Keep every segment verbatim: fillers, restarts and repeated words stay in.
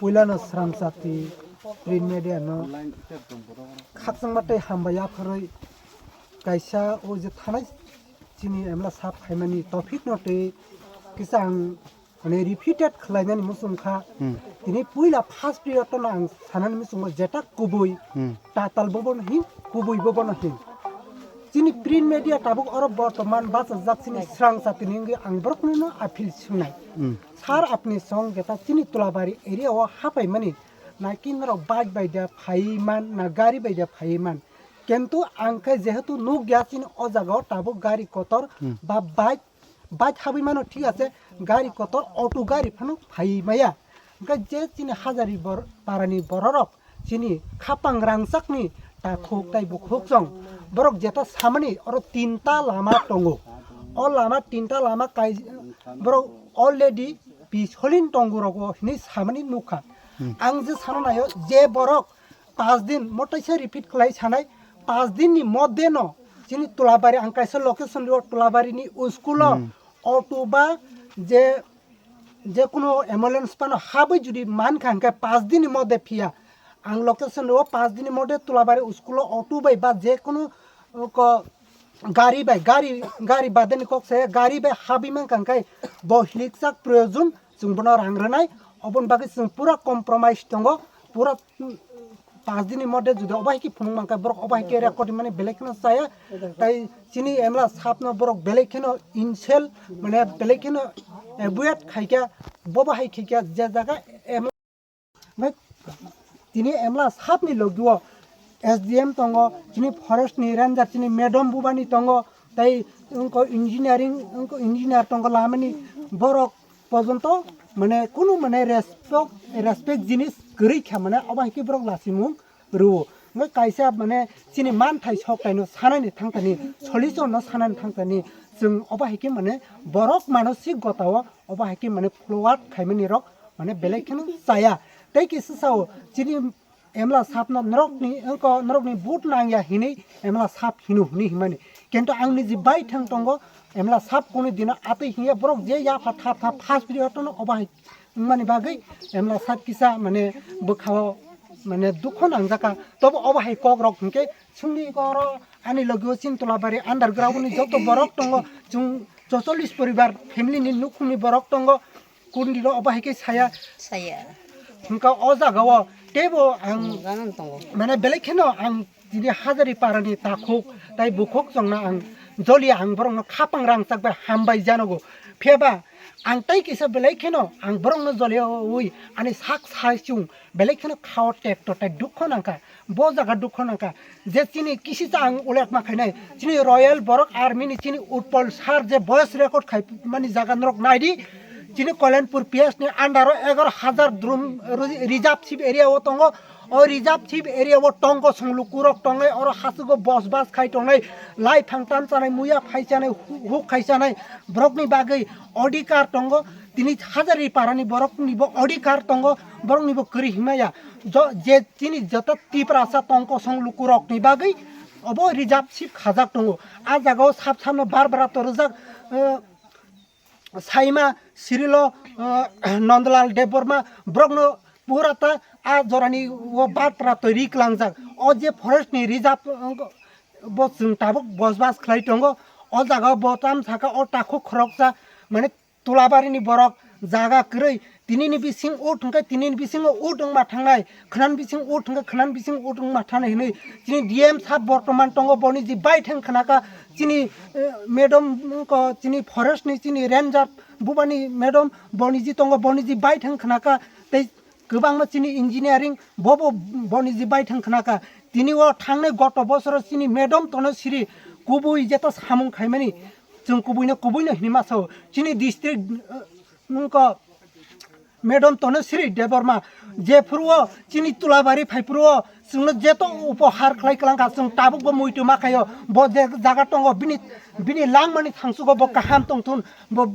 Puilano Sramsati print media no khakchangma tei hambai yapharwi kaisa o je thanai chini emla sap phaimani topic no tei kisa ang mane repeated khlainani muchung kha. Hmm. Tini puila first period no ang sanani muchungo jeta kubui Hmm. tatal bobono hin, kubui bobono hin. Chini print media tabuk oro bortoman bachajak chini Sramsatini wngwi ang borokno no appeal swngnai. Hmm. Sir, apni song jeta chini Tulabari area o hapaimani na kinrok bike bai da phaiman na gari bai da phaiman. Kintu ang khe jehetu nukya chini o jaga o tabuk gari kotor Hmm. ba bike, bike habwi mano thik ase, gari kotor auto gari phano phai maya. Hwnkhe je chini Hazari bor-, parani bororok chini khapang rangchakni takhuk tai bukhuk chong borok jeta samani oro tinta lama tongo. O lama tinta lama kai borok already pisolin tongo rogo hinwi samani nukha. Hmm. Ang je sana nayo je borok pas din, mo taisa repeat khlai sanai, pas din ni modde no chini Tulabari ang kaisa location rio Tulabari ni school o Hmm. auto ba je, je kuno ambulance pano habwi judi man kha hwnkhe pas din ni modde phiya. Ang location rio pas din ni modde Tulabari school o auto bai ba je kuno, uh, ko gari bai, gari, gari badani kok se gari bai habwi man kha hwnkhe bo hilikchak proyojon chwng bono rang rwnai. Oboni bagwi chwng pura compromise tongo, pura pas din ni modde judi obo hai khe phunuk mankha borok obo hai khe record mani belai kheno chaya. Tai chini emla sapno borok belai kheno insult mane belai kheno avoid khaikha, bobo hai khaikha je jaga emla tini emla sapni logio S D M tongo, chini forest ni ranger chini madam bubani tongo, tai wngkha engineering, wngkha engineer tongo lamani borok pojonto mane kunu mane respect, respect jinis kwrwi kha mane obo hai khe borok lasimung rwo. Hwnkhe kaisa mane chini manthai sok taino sanani thangtani, solution no sanani thangtani chwng obo hai khe mane borok manosik gotao obo hai khe mane forward khaimani rok mane belai kheno chaya. Tei kisa sao chini emla sapno norokni, wngkha norokni vote nangya hinwi emla sap hino hinwi himani. Kintu ang niji bai thang tongo, emla sap kunu dino atwi hinya borok je yapha thap thap phas biri otono obo hai wngmani bagwi emla sap kisa mane bwkhao mane dukho nangjaka. Tobo obo hai kok rok hinkhe chwngni oro ani logio chini Tulabari underground ni joto borok tongo, chwng chocholish poribar family ni nukhungni borok tongo. Kundilo obo hai khe saya. Saya. Hwnkha o jaga o teibo ang Ganan tongo. Mane belai kheno ang tini Hazari parani takhuk tai bukhuk chongna ang joli ang borokno khapang rangchak bai hambai janogo. Phiyaba ang tai kisa belai kheno ang borokno joliui ani sak sai chung belai kheno khao tek to tai dukho nangkha. Bo jaga dukho nangkha je chini kisisa ang ulek ma khainai, chini Royal Borok Army ni chini Utpal sir je voice record khai mani jaga norok naidi, chini Koilanpur P S ni under o egar hajar drum re-, reserve chief area o tongo. O reserve chief area o tongo song lukurok tongnai, oro hasugo bos bas khai tongnai, lai phang tan chanai, muya phai chanai, hu-, huk khai chanai, borokni bagwi odhikar tongo. Tini Hazari parani borokni bo odhikar tongo, borokni bo kwrwi himaya. Jo-, je chini joto Tiprasa tong kosong lukurokni bagwi obo reserve chief khajak tongo. A jaga o sap sapno bar bara torjak, eh, Saima Sirilo, eh, Nandalal Debbarma borokno pura ta a jorani o bar bara tori klangjak. O je forest ni reserve, eh, bo chwng tabuk bos bas khlai tongo. O jaga o bo tam saka o takhuk khoroksa mane Tulabarini borok jaga kwrwi, tinini bising ut hwnkhe tinini bisingo ut wngma thangnai, khwnani bising ut hwnkhe khwnani bising ut wngma thangnai hinwi chini D M sir bortoman tongo, boni ji baithang khnakha chini, eh, madam wngkha chini forest ni chini ranger bubani madam boni ji tongo, boni ji baithang khnakha tei kwbangma chini engineering bobo boni ji baithang khnakha. Tini o thangnai goto bosoro chini madam tono siri kubui jeta samung khaimani. Chwng kubuino kubuino hinwi masa o. Chini district, eh, nungko madam tono siri Debbarma. Jephuru o chini Tulabari phaiphuru o chwngno jeto upohar khlai kwlangkha, chwng tabukbo muitu ma khaio. Bo je jaga tongo bini, bini langmani thangsugo bo kaham tongthun. Bo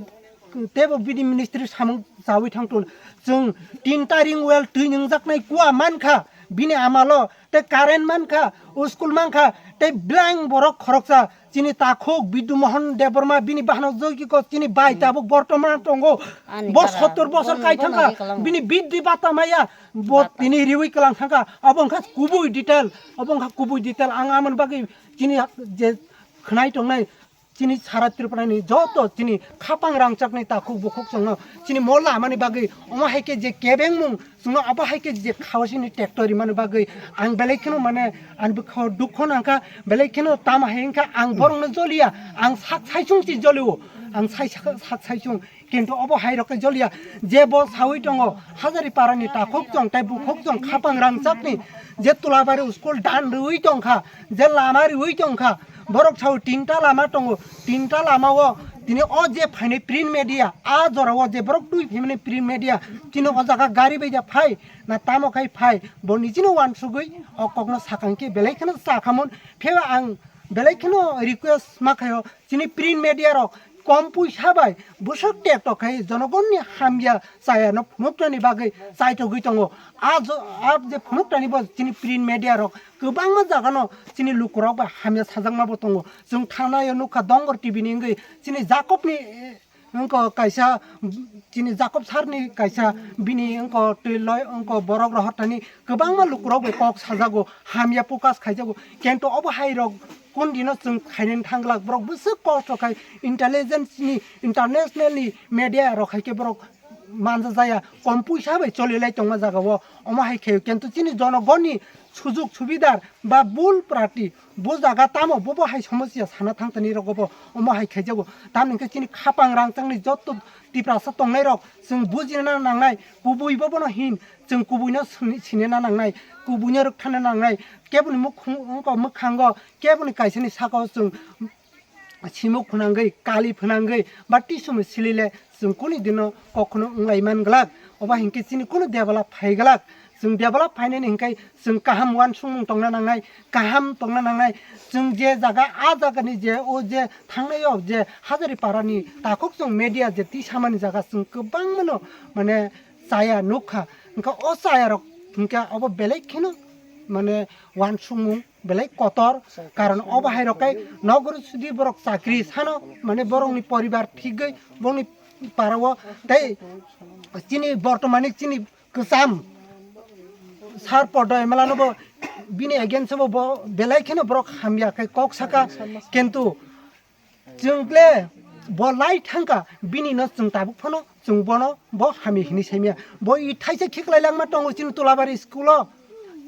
teibo bini ministry samung chawi thangthun. Chwng tinta ring well twi nungjaknai kua mankha. bini amalo tei current mankha, school mankha, tei blank borok khoroksa chini takhuk Bidhu Mohan Debbarma bini bahanok jogiko chini bai tabuk bortoman tongo. Ani Bo bara, sottor bosor bon-, kai bon thangkha, agi kalang. Bini biddi bata maya, bo Bata. Tini riwi kalang thangkha, abo wngkha kubui detail, abo wngkha kubui detail. Ang amoni bagwi chini je khwnai tongnai, chini sara Tripura ni joto chini khapang rangchak ni takhuk bukhuk chwngno chini mo lamani bagwi omo hai khe je kebengmung chwngno abo hai khe je khawasini tractor rimani bagwi ang belai kheno mane ang bwkha dukho nangkha, belai kheno tamo hai wngkha ang borokno joliya, ang sak saichung si jolio, ang sai sak saichung. Kintu obo hai rok khe joliya, je bo sawi tongo Hazari parani takhuk chwng tei bukhuk chwng khapang rangchakni je Tulabari school dan rwi tongkha, je lama rwi tongkha, borok sao tinta lama tongo, tinta lama o tini o je phainai print media, a jora o je borok twi phimani print media, chini o jaga gari bai ja phai na tamo khai phai, bo nijino wansugwi o kokno sakang khe belai kheno sakhamon, pheba ang belai kheno request ma khaio, chini print media rok kom puisa bai bwswk tek tok khai jonogonni hamya chaya no phunuknani bagwi chaitogwi tongo. A jo-, a je phunuknani bo chini print media rok kwbangma jaga no chini lukurok bai hamya sajakma bo tongo. Chwng thanaio nukha Dongor T V ni wngwi chini Jacob ni, eh, wngko kaisa, chini Jacob sir ni kaisa bini wngko twi loi wngko borok rohor thani kwbangma lukurok bai kok sajago, hamya focus khaijago. Kintu obo hai rok kun dino chwng khainani thang glak, borok bwswk kosto khai intelligence ni, international ni media rok hai khe borok manja jaya, kom puisa bai choli lai tongma jaga o, omo hai khe kintu chini jonogonni sujug subidar ba bul prati bo jaga tamo bobo hai somosya sana thang tani rok bo omo hai khaijago. Tamni khe chini khapang rangchakni jotto Tiprasa tongnai rok chwng bujina nangnai, kubui bobono hin chwng kubuino sini-, sinina nangnai, kubuino rwkthana nangnai, keboni mukhung-, wngkha mwkhango keboni kaisani saka o chwng simuk phwnangwi, kali phwnangwi, ba tisumi silile chwng kuni dino kokno wnglaimani glak. Obo hinkhe chini kunu develop phai glak. Chwng develop phainani hinkhe chwng kaham uansukmung tongna nangnai, kaham tongna nangnai. Chwng je jaga, a jagani je, o je thangnai o je Hazari parani takhuk chwng media je tisamani jaga chwng kwbangmano mane chaya nukha. Hinkhe o chayarok hinkhe obo belai kheno mane uansukmung belai kotor, karon obo hai rok kai nogor sudi borok chakri sano, mane borokni poribar thigwi borokni parao tei chini bortomani chini kwcham sar podo M L A no bo bini against o bo belai kheno borok hamya khai kok saka, kintu chwng le bo lai thangkha, bini no chwng tabuk phano chwng bono bo hamya hinwi saimya. Bo i thaisa khiklai langma tongo chini Tulabari school o.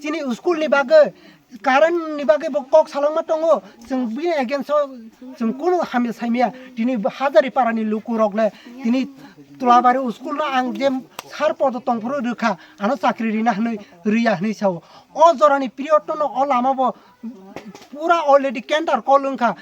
Chini school ni bagwi, current ni bagwi bo kok salangma tongo. Chwng bini against o chwng kunu hamya saimya. Tini Hazari parani lukurok le tini Tulabari school no ang je sar podo tongphuru rwkha, ano chakri rina hwnwi, riya hwnwi sao. O jorani period no o lama bo pura already center call wngkha.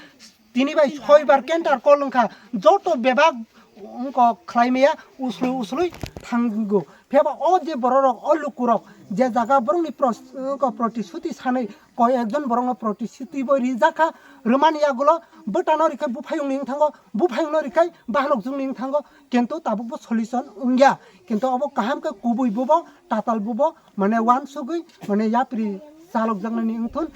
Tini bai soibar center call wngkha, joto bebak wngkha khlai maya, uslui uslui thango. Phiyaba o je bororok, o lukurok, je jaga borokni pros-, wngkha protisuti sanwi, koi ekjon borokno protisuti bo rijakha, rwmani yagulo bwtano rikhai buphayungni wngthango, buphayungno rikhai bahanokjwngni wngthango, kintu tabukbo solution wngya. Kintu obo kaham khe kubui bubo, tatal bubo, mane uansugwi, mane yapri chalokjaknani wngthun,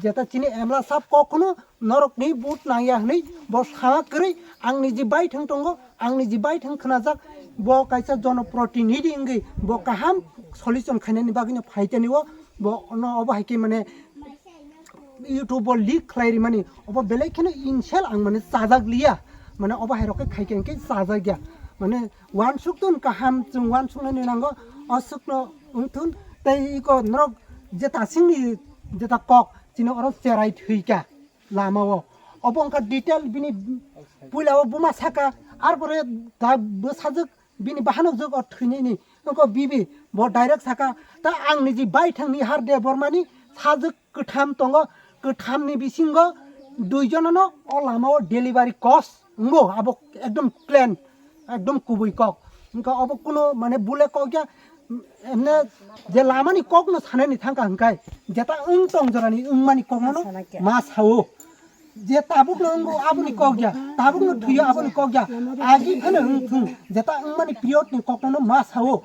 jeta chini emla sab kok khunu norokni vote nangya hwnwi bo sama kwrwi, ang niji baithang tongo, ang niji baithang khwnajak, bo kaisa jonoprotinidhi wngwi bo kaham solution khainani bagwino phaitani o, bo no obo hai khe mane YouTube o leak khlai rimani, obo belai kheno insult ang mane chajak liya, mane obo hai rok khe khai khe hwnkhe chajak ya, mane uansuk tun kaham chwng uansuknani nango, aswkno wngthun tei iko norok jeta singni jeta kok chini oro cherai thwikha. Lama o. Obo wngkha detail bini puila o buma saka, arpore ta bwsajwk bini bahanok jwk o thwinini wngkha bibi bo direct saka, ta ang niji baithangni Har Debbarmani sajwk kwtham tongo, kwthamni bisingo duijonono o lama o delivery cost wngo, abo ekdom plain. Ekdom kubui kok. Wngkha obo kuno mane bule kok ya, emne je lamani kokno sanani thangkha hwnkhe, jeta wng tong jorani wngmani kokno ma sao. Je tabukno wngo aboni kok ya, tabukno thwiyo aboni kok ya, agi phano wng thung, jeta wngmani period ni kokno ma sao.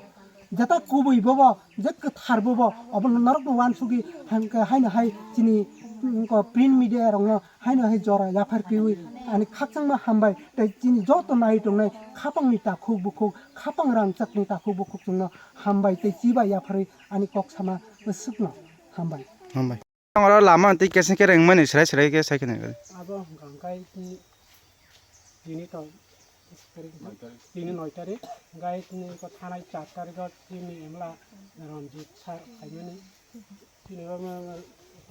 Jeta kubui bobo, je kwthar bobo, obo norokno uansugwi hangkhe haino hai chini, mm, ko print media rokno haino hai jora yaphar piwi ani khakchangma hambai tei chini joto nai tongnai khapangni takhuk bukhuk, khapang rangchakni takhuk bukhuk chwngno hambai tei chibai yapharwi ani kok sama swkno hambai. Hambai. Oro lama tei keseng kereng mani serai serai khe sai kheno. Abo hwnkha hwnkhe tini, tini to, tini noi tarik, hwnkhe tini ko thanai char tarik o tini emla Ranjit sir phaimani. Tini o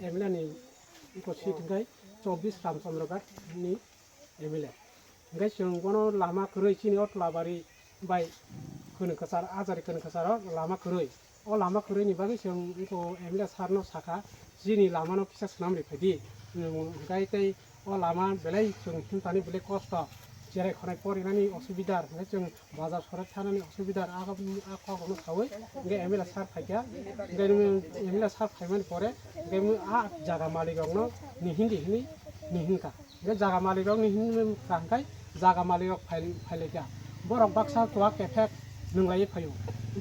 emla ni iko seat hwnkhe chobbish Ramchandra Ghat ni M L A. Hingke chwng bono lama kwrwi chini o Tolabari bai Kwrwng Kwchar, Ajari Kwrwng Kwcharo lama kwrwi. O lama kwrwini bagwi chwng eko M L A sir no sakha, "Chini lama no kisa swnam ri phaidi." Hingke tei o lama belai chwng himtani belai kosto, cherai khonai porinani osubidar, hingke chwng bazar sorai thanani osubidar, a, a kok rokno saui, hingke M L A sir phaikha, hingke M L A sir phaimani pore, hingke a jaga malik rokno nihindi hini nihinkha. Hingke jaga malik rok ni hinwi kaham khai jaga malik rok phai, phailaikha. Borok baksa chuwak kephek nwnglaiwi phaio.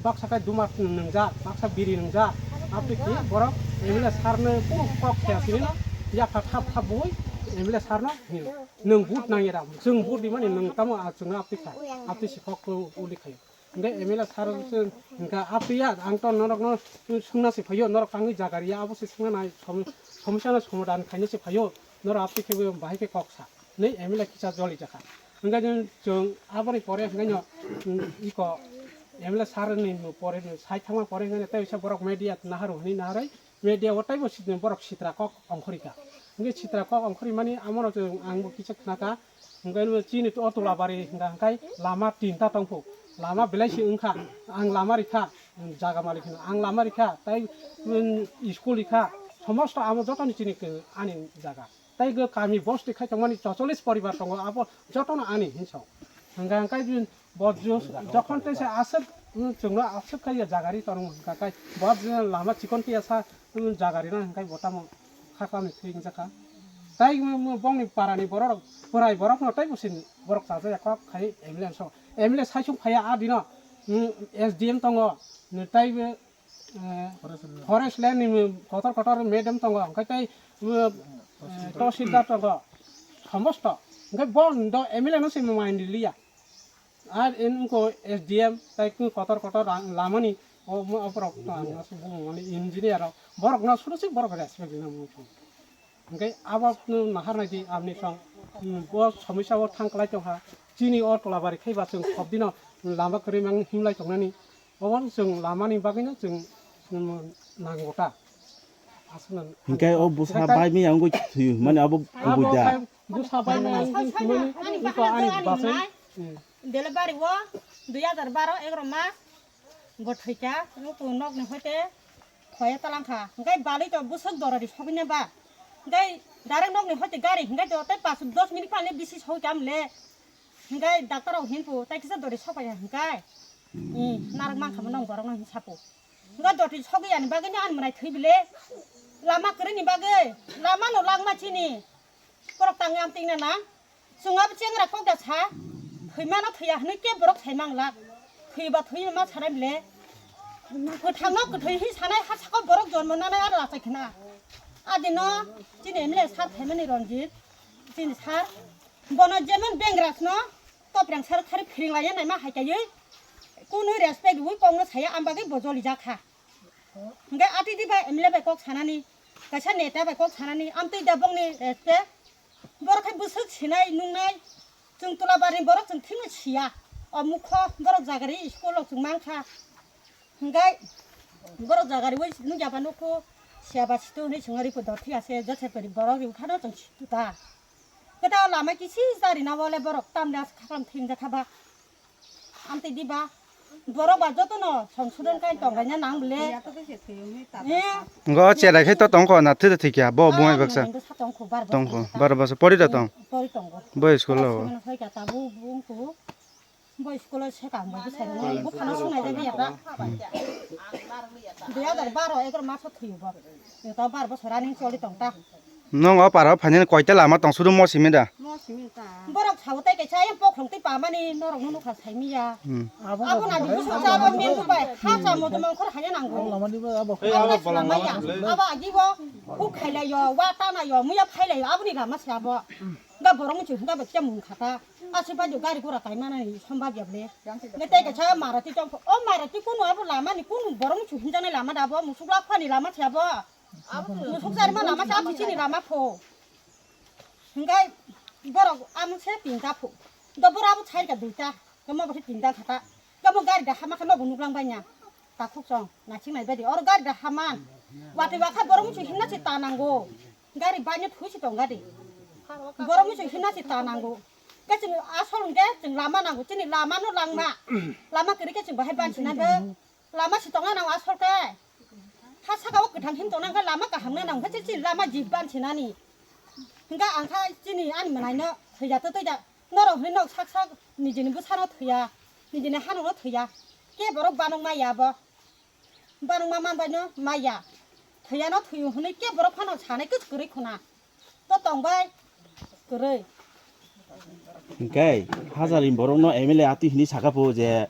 Baksa khe duma nwngjak, baksa biri nwngjak. Aptwi khe borok M L A sir no kunu kok khe asini no yapha thap thap bui M L A sir no hino. Nwng vote nangya da, chwng vote rimani nwng tamo a chwngno aptwi kha, aptwi si kok uli khaio. Hingke M L A sir se hingka, "Apiya, ang to norokno swngna se phaio, norok tangwi jaga riya, abo se swngna nai, som-, somosya no somadhan khaina se phaio, norok aphi khe bo bahai khe kok sa," hinwi M L A kisa joli jakha. Hingke chwng, chwng aboni pore hingke no, mm, iko M L A sir ni pore no sai thangma pore hingke no tei borok media naharu hinwi naharwi media o teibo si-, borok sitra kok ongkhorika. Hingke sitra kok ongkhori mani amo no chwng ang bo kisa khnaka. Hingke chini o Tolabari hingka hingkai lama tinta tongpho. Lama belai se wngkha. Ang lama rikha, jaga malik hino. Ang lama rikha, tai, um, school rikha. Somosto amo jotoni chini ke-, ani jaga. Tai go kami bosti khai tongmani chocholis poribar tongo, abo jotono ani hinso. Hingka hingkai bo jo-, jokhon tei se aswk, um, chwngno aswk khai ya jaga ri tono hingka kai. Bo lama chikon tiya sa, um, jaga rina hingkai bo tamo. Khaklamni thwi wngjakha. Tai mo, mo bongni parani borok, borai borokno tai busin borok chajak ya kok khai M L A so. M L A saisung phaiya a dino, mm, S D M tongo, mm, tai be, eh, forest land ni, mm, kotor kotor madam tongo, hwnkhe tai, mm, eh, tahsildar tongo, somosto. Hwnkhe bo do M L A no se mai liya. Ar in ko S D M tai ko kotor kotor rang lamani o mo oprok to ang asuk bumung mani engineer rok borok no suru sik borok respect rina mung. Hingke abo no nahar nai di amni song, mm, bo somosya o thang klai tong ha. Chini o Tolabari khai ba chwng khop dino lama kwrwi mang himlai tong nani. Obo chwng lamani bagwi no chwng, mm, nango ta. Aswk no. Hingke o bwsa bai mi ang thwi mani abo kubui da. Bwsa bai mi ang thwi mani iko ani bwsai. Delivery o dui hajar baro egaroh mas bo thwikha, nuku nokni hoite khoya talangkha. Hingke balwi to bwswk dorori sogwini ba. Hingke direct nokni hoite gari hingke to tei pas dos minute phalni bisi sogwi kha mle. Hingke doctor rok himpu tai kisa dorori sokpaiya hingke. Narwk mankha mo nong borok no hinsapu. Hingke dorori sogwi yani bagwi no ani mwnai thwi bile. Lama kwrwini bagwi. Lama no langma chini. Borok tangwi amtwina na. Chwng abo chengra kok da sa, thwimano thwiya hwnwi kebo borok sai manglak. Thwiba thwi ma sanai bile. Kwthangno kwthwi hi sanai ha saka borok jonmo nanai aro achai khna. Adino chini M L A sir phaimani Ranjit, chini sir. Bono jemon bengrasno toprang sar khari phiring laiya naima hai kaiwi. Kunui respect wi kongno saya, am bagwi bo joli jakha. Hingke atidi bai M L A bai kok sanani, kaisa neta bai kok sanani, amtwi da bongni respect. Borok hai bwswk sinai nungnai, chwng Tolabarni borok chwng thwima siya. O mukho borok jagari school rok chwng mankha. Hingke borok jagari wi nukya ba nukho, siya ba situ hinwi chwng ripo dor thik ase, jothe pari borok ri ukhano chwng situ ta. Kwtal lama kisi jari na wale borok tamle as khaklam thwingjak kha ba. Amtwi diba, borok ba jotono songsuron kai tonglaina nang bole. Eh? Ngo cherai khai to tongkho na thwi thwi kya bo bumai baksa. Tongkho bar bwsa. Tongkho bar bwsa pori da tong. Pori tongo. Bo school lo. Hoi ka tabu bungku. Bo school se kang bo sai. Bo khana sunai de ya ba. Dui hajar baro egaroh maso thwi bo. To bar bwsa running choli tong ta. Nong o para phainani koita lama tong sudu mo simi da? Mo simi ta. Borok sao tei kaisa ayang pokhorok tei pamani norok no nukha saimiya. Hmm. Abo na bisu chabo mendu bai ha chamo de mangkhor hanya nango. Abo lama di ba abo. Abo na sinamaya. Abo agibo huk khailayo, wa tanayo, muya phailayo, aboni lama se abo. Ga borok muchu ga ba kya mung khata. Ase ba jo gari gura kai mana ni sombab ya ble. Ne tei kaisa mara ti tong. O mara ti kunu abo lama ni kunu borok muchu hinjana lama da abo musuk lak phani lama se abo. Musuk sari ma lama sa pichini lama pho. Hingkai borok amuk se tinta pho. Do borok amuk sai ka duita. Kamo bo tinta khata. Kamo gari da hama kano bo nuklang banya. Ta khuk song na ching nai badi. Or gari da haman. Wati wakha borok musu himna se ta nango. Gari banya thui se tong gadi. Borok musu himna se ta nango. Kaching asol hingke ching lama nango. Chini lama no langma. Lama kiri kaching bahai bansi na be. Lama si tongna nang asol khe. Ha saka o kwthang hin tongna khe lama kaham na nang khe chini lama jib ban sinani. Hingke ang kha chini ani mwnai no thwiya to twi da. Norok hwnwi nok sak sak nijini bwsa no thwiya. Nijini hano no thwiya. Ke borok banok maya bo. Banok ma man bai no maya. Thwiya no thwiyo hwnwi ke borok phano sanai kwch kwrwi khuna. To tong bai kwrwi. Hingke hajari borok no M L A ati hini saka po je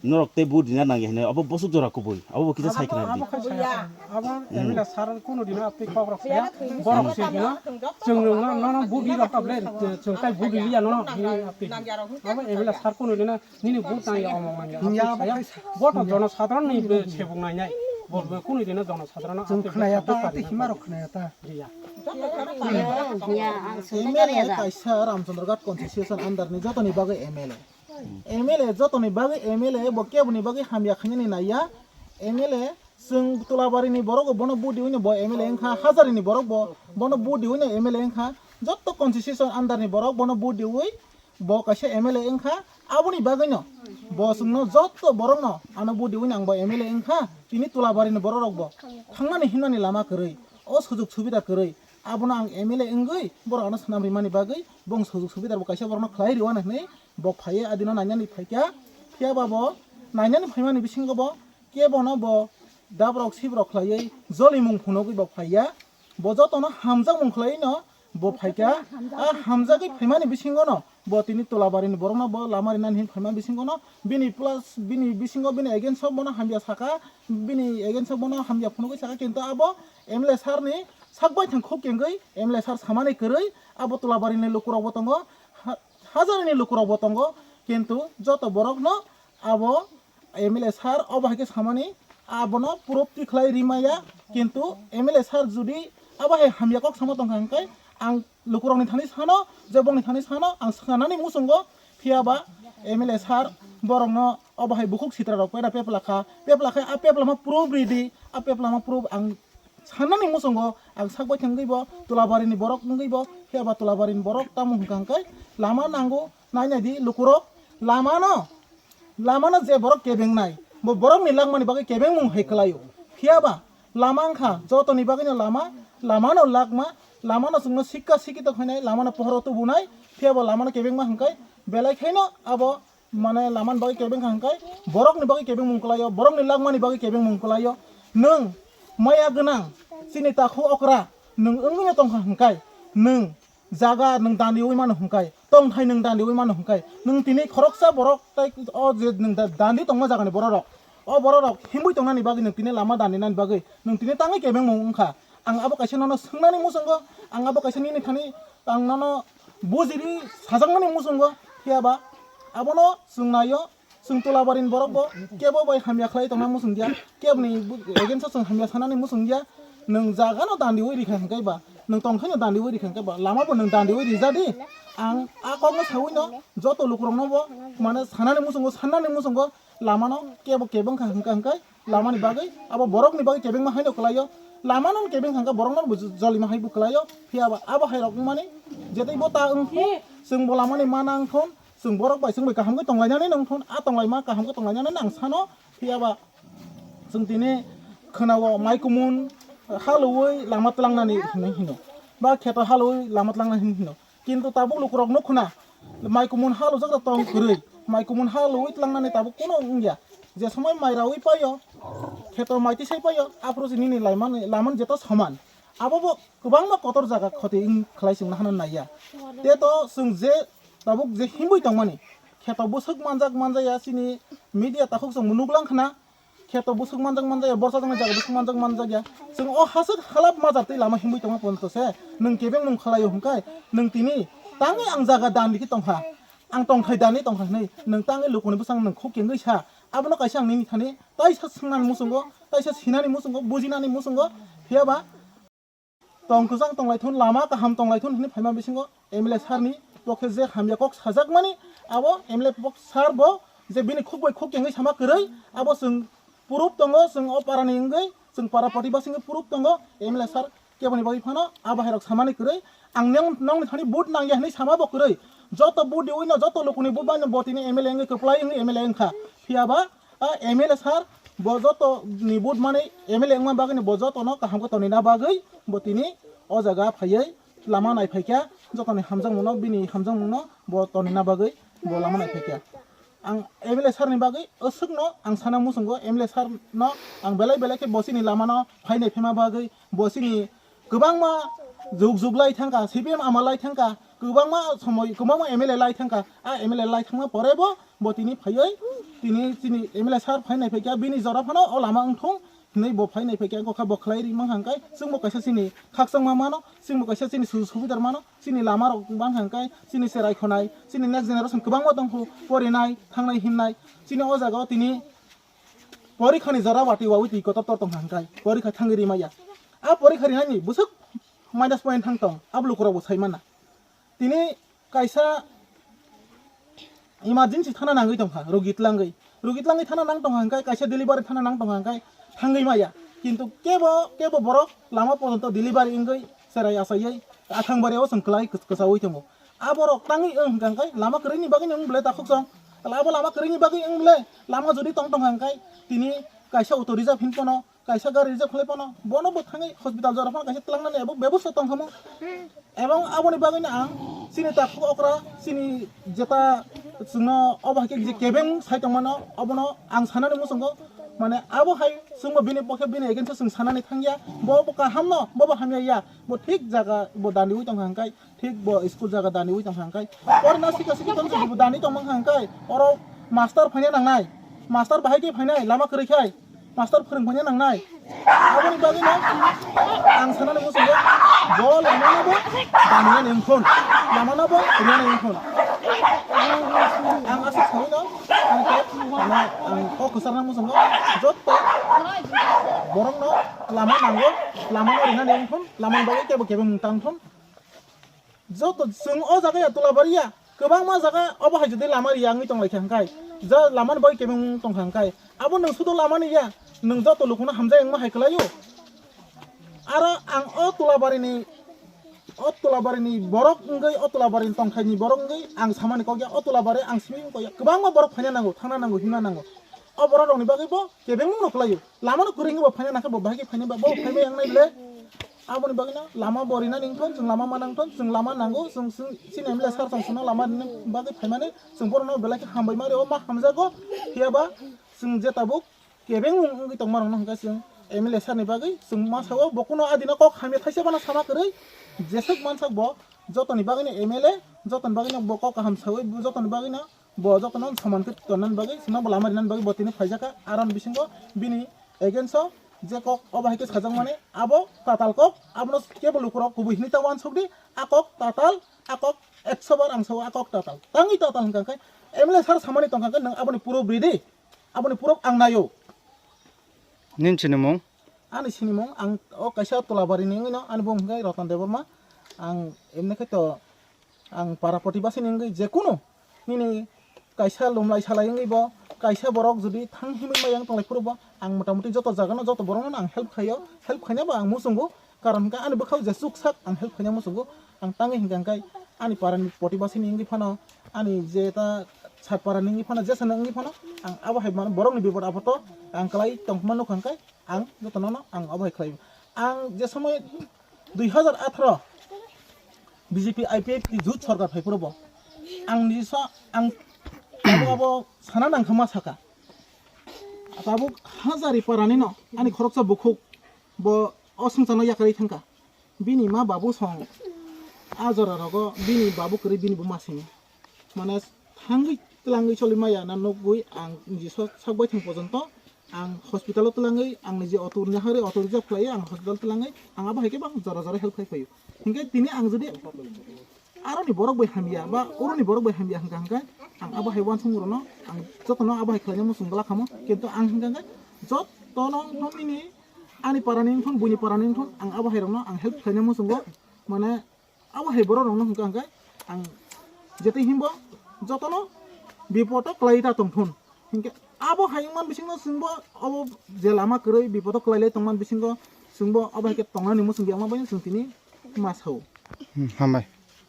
norok tei vote rina nangya hini obo bosok jora kubui obo bo kisa sai khna di. Abo M L A sar kuno dino ati kok rok saya borok se dino chwng no no no vote rok able chwng tai vote riya no no hini ati abo M L A sar kuno dino nini vote nangya omo mangya ati saya bo to jono sadharon ni sebung nai nai bo kuno dino jono sadharon ati khna ya ta ati hima rok khna ya ta. Riya. Hiya, ang M L A sungkha kaisa Ramchandra Ghat constituency under ni jotoni bagwi M L A. M L A jotoni bagwi M L A bo keboni bagwi hamya khainani naiya. M L A chwng Tulabari ni borok bo bono budi wino bo M L A wngkha, Hajari ni borok bo bono budi wino M L A wngkha. Jotto constituency under ni borok bono budi wi bo kaisa M L A wngkha, aboni bagwino bo chwngno jotto borokno ano budi wino ang bo M L A wngkha, tini Tulabari ni borok rok bo thangnani himnani lama kwrwi, o sujuk subida kwrwi, abono ang M L A wngwi borok ano swnam rimani bagwi bong sujuk subida bo kaisa borokno khlai rwani hwnwi bo phaiwi adino nainani phaikha, phiya ba bo nainani phaimani bisingo bo kebono bo dabrok sibrok khlaiwi jolimung phunugwi bo phaiya. Bo jotono hamjakmung khlaiwi no bo phaikha. A hamjagwi phaimani bisingo no bo tini Tulabarini borokno bo lama rinani hin phaima bisingo no bini plus bini bisingo bini against o bono hamya saka, bini against o bono hamya phunugwi saka, kintu abo M L A sir ni sak baithang khuk kengwi M L A sir samani kwrwi abo Tulabarini lukurok bo tongo, ha-, Hajarini lukurok bo tongo, kintu joto borokno abo M L A sir obo hai khe samani abono proof tikhlai rimaya, kintu M L A sir judi abo hai hamya kok sama tongkha hwnkhe ang lukurokni thani sano, je bongni thani sano ang sanani muchungo, phiya ba M L A sir borokno obo hai bukhuk sitra rok paida pepla kha, pepla khe a pepla ma proof ridi, a pepla ma proof ang sanani muchungo ang sak baithang wngwi bo Tulabarini borok wngwi bo, phiya ba Tulabarini borok tamo hwnkha hwnkhe lama nango, nai nai di lukurok lamano, lamano je borok kebengnai, bo borokni langmani bagwi kebengmung hai kwlaio. Phiya ba lama wngkha jotoni bagwino lama, lamano lakma, lamano chwngno sikka sikito khainai, lamano pohoro tubunai, phiya ba lamano kebengma hwnkhe belai khaino abo mane lamani bagwi kebengkha hwnkhe borokni bagwi kebengmung kwlaio, borokni langmani bagwi kebengmung kwlaio. Nwng maya gwnang, chini takhu okra, nwng wngwino tongkha hwnkhe nwng jaga nwng dandiui mano hwnkhe, tongthai nwng dandiui mano hwnkhe, nwng tini khoroksa borok tei o je nwng da-, dandi tongma jagani bororok, o bororok himwi tongnani bagwi nwng tini lama dandinani bagwi nwng tini tangwi kebengmung wngkha. Ang abo kaisa nono swngnani muchungo, ang abo kaisa nini thani ang nono bujiri sajaknani muchungo, phiya ba abono chwng naio. Chwng Tulabarini borok bo kebo bai hamya khlai tongna muchung ya, keboni against o chwng hamya sanani muchung ya. Nwng jaga no dandiui rikha hwnkhe ba, nwng tongthai no dandiui rikha hwnkhe ba, lama bo nwng dandiui rija di. Ang a kok no saui no joto lukurok no bo mane sanani muchungo, sannani muchungo lama no kebo kebeng kha hwnkha hwnkhe lamani bagwi abo borokni bagwi kebengma haino kwlaio. Lamano kebeng kha hwnkhe borokno bo jolima hai bo kwlaio. Phiya ba abo hai rok wngmani je tei bo ta wngkhe chwng bo lamani mana wngthon. Chwng borok bai chwng bai kaham khe tonglainani nang thun, a tonglaima kaham khe tonglainani nang sano, phiya ba chwng tini khwnao mai kumun halwi lama tlangnani hinwi hino, ba kheto halwi lama tlangnani hinwi hino. Kintu tabuk lukurok nuk khna mai kumun halujak tong kwrwi, mai kumun halwi tlangnani tabuk kuno wngya. Je somoi mai rawi paio, kheto mai tisai paio, aphuru se nini laimani, lamani jeto soman. Abo bo kwbangma kotor jaga khoti wng khlai chwng nahana naiya. Te to chwng je tabuk je himwi tongmani, kheto bwswk manjak manjaya chini media takhuk chwng nuklang khna, kheto bwswk manjak manjaya, borsa tongni jaga bwswk manjak manjakya. Chwng o haswk halap majak twi lama himwi tongma ponto se nwng kebeng mung khlaio hwnkhe nwng tini tangwi ang jaga dan rikhi tongkha, ang tongthai dani tongkha hwnwi nwng tangwi lukuni bwsang nwng khuk kengwi sa. Abono kaisa ang nini thani taisa swngnani muchungo, taisa sinani muchungo, bujinani muchungo, phiyaba tong kwchang tonglaithun, lama kaham tonglaithun hwnwi phaima bisingo M L A sir ni pokhe je hamya kok sajakmani, abo M L A pok sir bo je bini khuk bai khuk kengwi sama kwrwi, abo chwng proof tongo, chwng o para ni wngwi, chwng para protibasi wngwi proof tongo, M L A sir keboni bagwi phano a bahairok samani kwrwi, ang neng-, nongni thani vote nangya hwnwi sama bo kwrwi, joto vote riwi no, joto lukuni vote bai no bo tini M L A wngwi kwplai wngwi M L A wngkha, phiyaba a M L A sir bo joto ni vote mani M L A wngma bagwi ni bo joto no kaham khe tonina bagwi bo tini o jaga phaiwi lama naiphaikha, joto ni hamjakmung no, bini hamjakmung no bo tonina bagwi bo lama naiphaikha. Ang M L A sir ni bagwi aswk no ang sana muchungo, M L A sir no ang belai belai khe bo chini lama no phai naiphaima bagwi, bo chini kwbangma jug jug lai thangkha, C P M ama lai thangkha, kwbangma somoi kwbangma M L A lai thangkha, a M L A lai thangma pore bo, bo tini phaiwi, tini chini M L A sir phai naiphaikha, bini jora phano o lama wngthung hwnwi bo phai naiphaikha, wngkha bo khlai ri mankha hwnkhe, chwngbo kaisa chini khakchangma mano, chwngbo kaisa chini sujuk subidar mano, chini lama rok mankha hwnkhe, chini cherai khonai, chini next generation kwbangma tongkhu, porinai, thangnai, himnai, chini o jaga o tini porikha ni jora watwi wawi twi kotor tor tongkha hwnkhe, porikha thangwi rimaya. A porikha rinani bwswk minus point thang tong, abo lukurok bo sai mana. Tini kaisa emergency thana nangwi tongkha, rogi tlangwi. Rogi tlangwi thana nang tongkha hwnkhe, kaisa delivery thana nang tongkha hwnkhe, thangwi maya. Kintu kebo, kebo borok lama porjonto delivery wngwi cherai achaiwi athang bari o chwng kwlai kwch-, kwchaui tongo. A borok tangwi wng hwnkha hwnkhe lama kwrwini bagwi wng bwle takhuk chwng. Abo lama kwrwini bagwi wng bwle lama jodi tong tongkha hwnkhe tini kaisa auto reserve hin pono, kaisa gari reserve khlai pono, bono bo thangwi hospital jora phano kaisa twlangnani abo bebosta tong khamu. Ebong aboni bagwino ang chini takhuk okra, chini jeta chwngno obo hai khe je kebeng sai tongmano, obono ang sanani muchungo, mane abo hai chwngbo bini pokhe bini against o chwng sanani thangya, bo bo kaham no, bo bo hamya ya, bo thik jaga bo daniwi tongkha hwnkhe, thik bo school jaga daniwi tongkha hwnkhe, porina sikha sikhi tongse bo dani tongma hwnkhe, oro master phaina nangnai, master bahai khe phainai, lama kwrwi khai. Master phwrwng phanya nangnai. Aboni bagwino ang sanani muchungo bo lamano bo daniyani wngkhon, lamano bo rinani wngkhon. Ang aswk saui no, ang khe, ano, ang kok kwcharna muchungo joto borokno lama nango, lamano rinani wngkhon, lamani bagwi kebo kebo mwng tangthon. Joto chwng o jaga ya Tulabari ya, kwbangma jaga obo hai jodi lama riya wngwi tonglaikha hwnkhe, ja lama ni bagwi kebeng tongkha hwnkhe, abo nwng sudo lama ni ya, nwng joto lukuno hamjak wngma hai kwlaio. Aro ang o Tulabari ni, o Tulabari ni borok wngwi, o Tulabari ni tongthai ni borok wngwi ang samani kok ya, o Tulabari ang simi wngkha ya, kwbangma borok phaina nango, thangna nango, himna nango. O borok rok ni bagwi bo kebeng wngno kwlaio. Lama no kwrwi wngwi bo phaina nangkhe bo bahai khe phaina ba, bo phaima yang nai le. Aboni bagwi no lama bo rinani wngthon, chwng lama ma nangthon, chwng lama nango, chwng, chwng chini M L A sir tong chwngno lama rinani bagwi phaimani, chwng borokno belai khe hambai ma rio, ma hamjago. Phiya ba chwng je tabuk kebeng wng-, wngwi tongma rokno hwnkhe chwng M L A sir ni bagwi chwng ma sao, bo kuno adino kok hamya thaisa bana sama kwrwi, jeswk mansak bo jotoni bagwi no M L A, jotoni bagwi no bo kok kaham saui, jotoni bagwi no bo jotono soman khe tonnani bagwi, chwngno bo lama rinani bagwi bo tini phaijakha. Aron bisingo bini against o je kok obo hai khe sajakmani, abo tatal kok, abono kebo lukurok kubui hinwi ta uansuk di, a kok tatal, a kok ekso bar ang sao, a kok tatal. Tangwi tatal hwnkha khe M L A sir samani tongkha khe nwng aboni proof ridi, aboni proof ang naio. Nini sinimung? Ani sinimung, ang o kaisa Tulabarini wngwi no, ani bumung hwnkhe Ratan Debbarma. Ang emni khe to, ang para protibasi ni wngwi, jekunu nini kaisa lumlai salai wngwi bo, kaisa borok jodi thang himwi maya wng tonglai phuru bo, ang mota moti joto jagano, joto borokno ang help khaio, help khaina bo ang muchungo, karon hwnkhe ani bwkhao jesuk sak ang help khaina muchungo. Ang tangwi hwnkha hwnkhe ani parani protibasi ni wngwi phano, ani je ta sat parani wngwi phano, jesano wngwi phano, ang abo hai mano borokni bipod apod o ang kwlai tongma nukha hwnkhe, ang jotono no ang obo hai khlai. Ang je somoi dui hazar atharo B J P I P F T jut sorkar phai phuru bo ang ni sa ang abo abo sana nang kha ma saka. Tabuk Hazari parani no ani khoroksa bukhuk bo o swngcharno yakarwi thangkha. Bini ma babu song a jora rogo bini babu kwrwi bini buma sini. Mane thangwi twlangwi choli maya na nukgwi ang niji so-, sak baithang porjonto ang hospital o twlangwi ang niji auto rijak harwi auto rijak khlaiwi ang hospital twlangwi ang abo hai khe bang jora jora help khai phaio. Hinkhe tini ang jodi aroni borok bai hamya ba oroni borok bai hamya hingka hingka ang abo hai wansung rokno ang jotono abo hai khlaina muchung glak hamo, kintu ang hingka hingka jotono wngthong nini ani parani wngthong buini parani wngthong ang abo hai rokno ang help khlaina muchungo, mane abo hai borok rokno hingka hingka ang jetai himbo jotono bipodo kwlai ta tongthun. Hinkhe abo hai wngman bisingo chwngbo abo je lama kwrwi bipodo kwlai lai tongman bisingo chwngbo abo hai khe tongnani muchung di wngma bai chwng tini ma sao. Hmm, hambai.